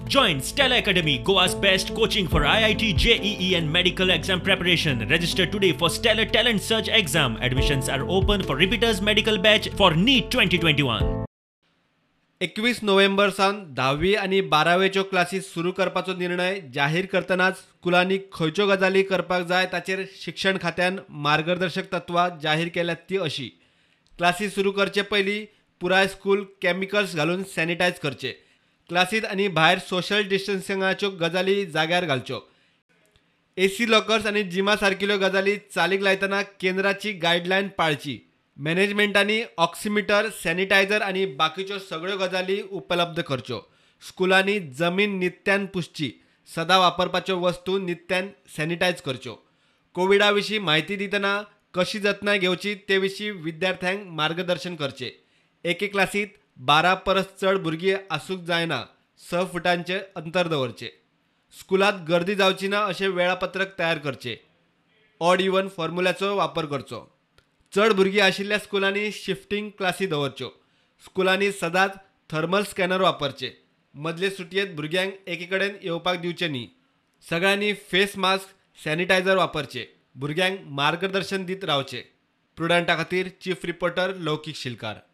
Join Stellar Academy, Goa's best coaching for IIT, JEE and medical exam preparation. Register today for Stellar Talent Search exam. Admissions are open for repeaters medical batch for NEET 2021. 21 November सावन 10वी आनी 12वेच्यो क्लासी सुरू करपाचो निर्णय जाहीर करतनाच स्कुलांनी खंयच्यो गजाली करपाक जाय ताचेर शिक्षण खात्यान मार्गदर्शक तत्वां जाहीर केल्यात ती अशी. क्लासी सुरू करचे पयलीं पुराय स्कूल केमिकल्स घालून सॅनिटायज करचे. क्लासीत आनी भायर सोशल डिस्टन्सिंगाच्यो गजाली जाग्यार घालच्यो. एसी लॉकर्स आनी जिमा सारकिल्यो गजाली चालीक लायतना केंद्राची गायडलायन पाळची. मॅनेजमेंटांनी ऑक्सिमिटर, सॅनिटायझर आनी बाकीच्यो सगळ्यो गजाली उपलब्ध करच्यो. स्कुलांनी जमीन नित्यान पुसची. सदां वापरपाच्यो वस्तू नित्यान सॅनिटायज करच्यो. कोविडा विशीं म्हायती दितना कशी जतनाय घेवची ते विशीं विद्यार्थ्यांक मार्गदर्शन करचें. एके क्लासींत 12 परस चड भुरगीं आसूंक जायना. 6 फुटांचें अंतर दवरचें. स्कुलांत गर्दी जावची ना अशें वेळापत्रक तयार करचें. ऑड इवन फॉर्म्युलाचो वापर करचो. चड भुरगीं आशिल्ल्या स्कुलांनी शिफ्टींग क्लासी दवरच्यो. स्कुलांनी सदांच थर्मल स्कॅनर वापरचे. मदले सुटयेंत भुरग्यांक एके कडेन येवपाक दिवचें न्ही. सगळ्यांनी फेस मास्क, सॅनिटायझर वापरचे. भुरग्यांक मार्गदर्शन दीत रावचें. प्रुडंटा खातीर चीफ रिपोर्टर लौकीक शिलकार.